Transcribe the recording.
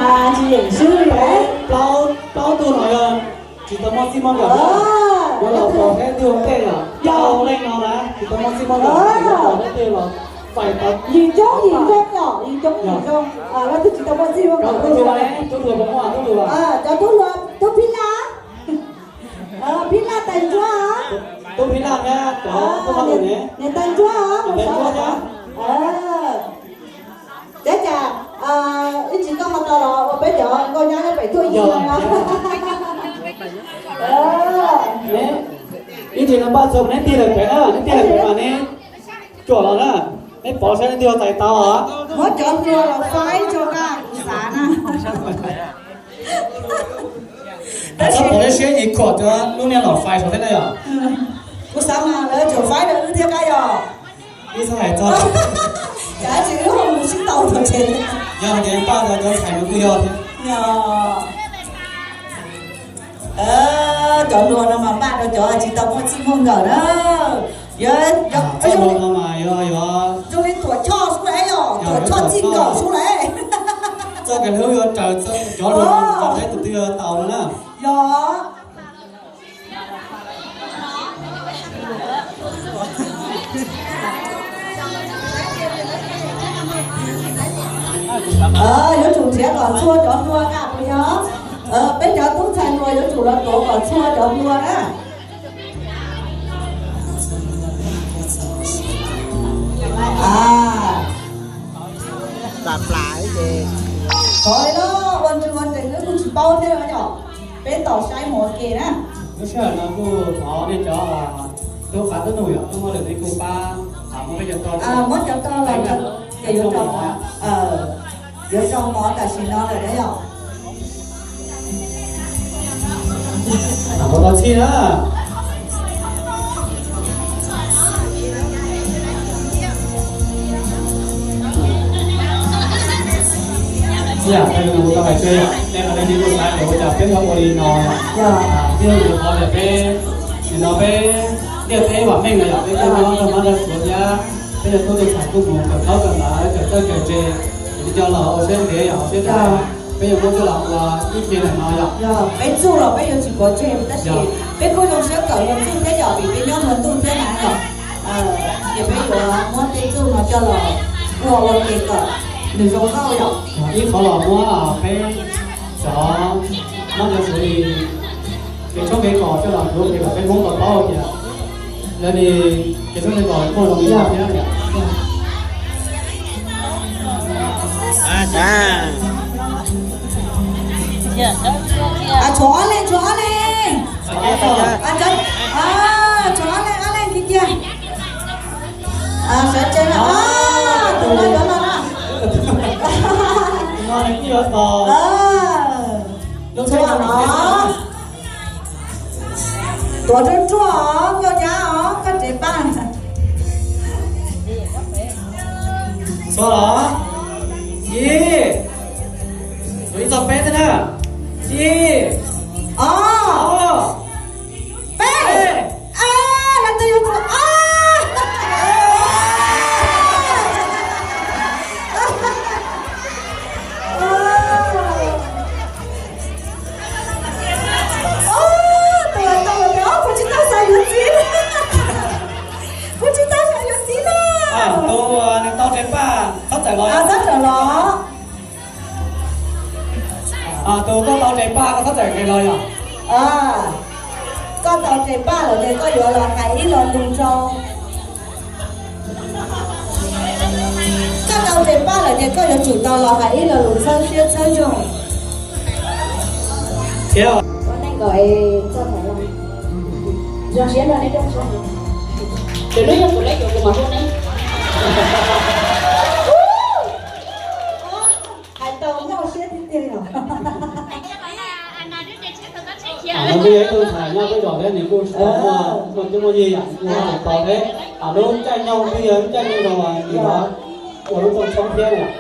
Tsis yeem swb li. Plaub, plaub tug no yog tsis tau muaj txij muaj nkawm, yuav los pom saib twg ua ntej yom. Yog leej no na tsis tau muaj txij muaj nkawm, yuav pom saib twg los fais tau. Yim coob yim zoo yom, yim coob yim zoo. Leej twg tsis tau muaj txij muaj nkawm, tub hluas, tub hluas puas muaj tub hluas? Cov tub hluas, tub Phib Laj, Phib Laj tais ntsuab. Tub Phib Laj thiab cov tub hluas ne, niam tais ntsuab, tais ntsuab thiab. Teb cas ib tsis koj ho tau los ua peb cov nkauj nyab nyob pem tuaj yig no. Ib tsis no npaj txog neb tig lawm pem na, neb tig lawm pem mas neb cuam los na, neb pov saib neb tig txais tau os. Muab cov hluas los faib tso kaj kuv xav na. Tab sis pov siab ib khuam cov lub niag los fais saum thiab na yom. Kuv xav mas lawv tseem faib rau wb thiab kab yom. Ib txhob hais txog, cas tsis wb ho mus sib tau tau tsev. Yog hais tias npaj tau cov ntxhais no kuj yog thiab. Cov hluas no mas npaj rau cov tsis tau muaj txij muaj nkawm na. Cov hluas no mas yog, yog zoo li tuam choj xwb lawm, yog tuam choj txij nkawm xwb lawm. Txoj kev hlub yuav raws cov hluas no, saib tus twg yuav tau no na. Yog. Yuav tsum nrhiav kom txhua cov hluas na puas yog? Peb cov tub ntxhais hluas yuav tsum los tuav kom txhua cov hluas na. Qhov no ua ntswg ua nrees wb kuj tsis paub thiab yom. Peb tos saib mus ua ke na. Lub sij hawm no kuj thov nej cov tub qav tub nus yom, tub hluas nej kuj pab muab peb cov tog, muab cov tog los ces yuav rau, yuav rau mov tam sim no lawm na yom. Ua tau txhij na. Ib yam li kuv tau hais tseg, nej mam li kuj xav tias ua cas peb ho ua li no. Yog, thiaj li qhov tias peb, nim no peb ntiaj teb vam meej no yom, peb kuj nyob tau hmab tau suav thiab, peb cov tub tub ntxhais kuj mus kawm paub kawm ntawv kawm txawj kawm ntse, ces peb cov laus ua siab ntev yom, ua siab ntev, peb yuav muab coj los ua ib ce ntawm no yom. Yog, peb txuj los peb yuav tsis pov tseg tab sis peb kuj zoo siab kawm luag txuj thiab yom, vim peb nyob luag ntuj thiab na yom. Ces peb yuav muab tej txuj no coj los ua ua ke kom nws zoo nkauj yom. Ib qhov los muab peb cov hmab cov suav li kev tshoob kev kos coj los ua ke kom peb Hmoob tau paub tias lawv li kev tshoob kev kos muaj zoo li cas thiab. Tshuav ob leeg, tshuav ob leeg. Tshuav ob leeg, ob leeg kiag. Sawv tsees na, tus no yuav no na. Tshuav no. Tuav ruaj ruaj os, nkauj nyab os, koj tsev paj. Txog los? Ib, ib txog peb xwb na. Ib, ob, peb. Leej twg yuav txog ob? Tus tau lawm, kuv tsis tau xav yuav txiv. Kuv tsis tau xav yuav txiv na. Tus nws tau tsev paj txhob txawm los, txhob txawm los. Tus koj tau tsev paj koj txhob txawm los yom. Koj tau tsev paj lawm ces koj yuav los hais ib lo lus rau. Koj tau tsev paj lawm ces koj yuav tsum tau los hais ib lo lus txhawb siab txhawb zoo. Thiab, zoo siab nrog neb rooj tshoob. Lwm hnub yog kuv leb yuav kuv mam hu neb. Hais tau nyuaj siab tiag tiag li os. Nws kuj yog ib tug ntxhais nyob peb zos thiab nws kuj tsis tau muaj, muaj cuab muaj yig yom, nws kuj tsis tau thiab. Lub caij nyoog twb yog lub caij nyoog rau nws ua lub rooj tshoob thiab yom.